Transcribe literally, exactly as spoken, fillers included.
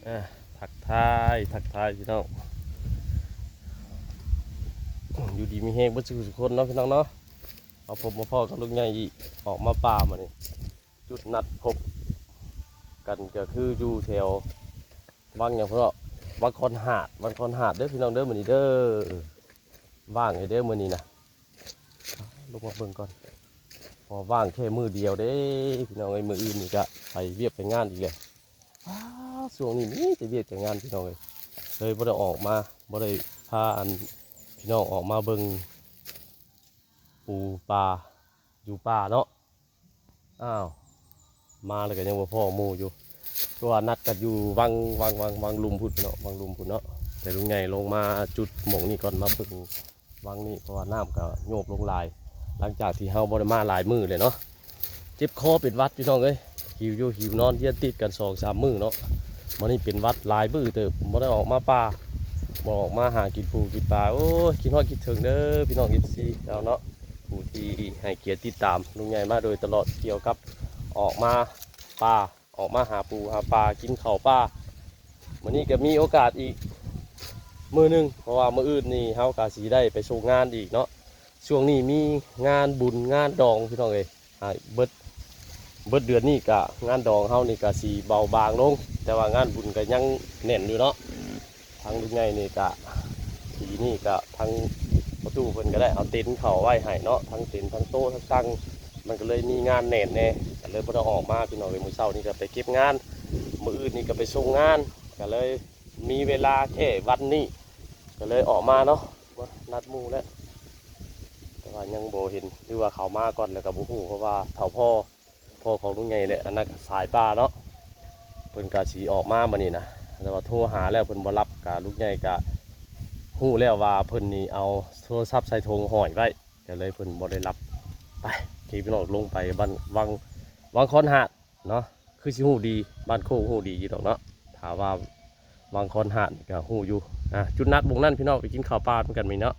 อ่ะ ทักทายทักทายพี่น้อง อยู่ดีมีแฮงเบิดสู่ทุกคนเนาะพี่น้องเนาะ มาพบมาพ้อกับลุงใหญ่อีก ออกมาป่ามานี่ จุดนัดพบกันก็คืออยู่แถววังหยังพ่อ วังคอนหาด วังคอนหาดเด้อพี่น้องเด้อ มื้อนี้เด้อ ว่างอยู่เด้อมื้อนี้นะ ลงมาเบิ่งก่อน พอว่างแค่มื้อเดียวเด้พี่น้องเอ้ย มื้ออื่นนี่ก็ไปเวียกไปงานอีกแล้ว อ้า ช่วงนี้มีแต่เวียกแต่งานพี่น้องเอ้ย เลยบ่ได้ออกมา บ่ได้พาอันพี่น้องออกมาเบิ่งปูปลาอยู่ป่าเนาะ อ้าว มาแล้วก็ยังบ่พ้อหมู่อยู่ ตัวานัดกันอยู่วัง วัง วัง วังลุ่มพุ้นเนาะ วังลุ่มพุ้นเนาะ แต่ลุงใหญ่ลงมาจุดหม่องนี้ก่อน มาเบิ่งวังนี้ เพราะว่าน้ำก็โยบลงหลาย หลังจากที่เฮาบ่ได้มาหลายมื้อเลยเนาะ เจ็บคอเป็นหวัดพี่น้องเอ้ย หิวอยู่หิวนอน เฮียนติดกันสองสามมื้อเนาะ มื้อนี้เป็นหวัดหลายมื้อเติบ บ่ได้ออกมาป่า บ่ออกมาหากินปูกินปลา โอ้ย คิดฮอดคิดถึงเด้อพี่น้อง เอฟซี เฮาเนาะ ผู้ที่ให้เกียรติติดตามลุงใหญ่มาโดยตลอด เกี่ยวกับออกมาป่า ออกมาหาปูหาปลา กินข้าวป่า มื้อนี้ก็มีโอกาสอีกมื้อหนึ่ง เพราะว่ามื้ออื่นนี่เฮาก็สิได้ไปส่งงานอีกเนาะ ช่วงนี้มีงานบุญงานดองพี่น้องเอ้ย อ่า เบิด เบิดเดือนนี้ก็งานดองเฮานี่ก็สิเบาบางลง แต่ว่างานบุญก็ยังแน่นอยู่เนาะ ทางลุงใหญ่นี่ก็ ปีนี้ก็ทางประตูเพิ่นก็ได้เอาเต็นท์เข้าไว้ให้เนาะ ทั้งเต็นท์ทั้งโต๊ะทั้งตัง มันก็เลยมีงานแน่นแน่ ก็เลยบ่ได้ออกมาพี่น้องเอ้ย มื้อเช้านี่ก็ไปเก็บงาน มื้ออื่นนี่ก็ไปส่งงาน ก็เลยมีเวลาแค่วันนี้ ก็เลยออกมาเนาะ มานัดหมู่แล้ว แต่ว่ายังบ่เห็น หรือว่าเขามาก่อนแล้วก็บ่ฮู้ เพราะว่าเฒ่าพ่อ พ่อของลุงใหญ่แหละ อันนั้นก็สายป่าเนาะ เพิ่นก็สิออกมามื้อนี้นะ แต่ว่าโทรหาแล้วเพิ่นบ่รับ ก็ลุงใหญ่ก็ฮู้แล้วว่าเพิ่นนี่เอาโทรศัพท์ใส่ถุงห้อยไว้ ก็เลยเพิ่นบ่ได้รับ ไป คลิปพี่น้องลงไปบ้านวัง วังคอนหาดเนาะ คือสิฮู้ดี บ้านโคกฮู้ดีอยู่ดอกเนาะ ถ้าว่าวังคอนหาดนี่ก็ฮู้อยู่ อ่ะ จุดนัดหม่องนั้นพี่น้อง ไปกินข้าวป่านำกันมื้อนี้เนาะ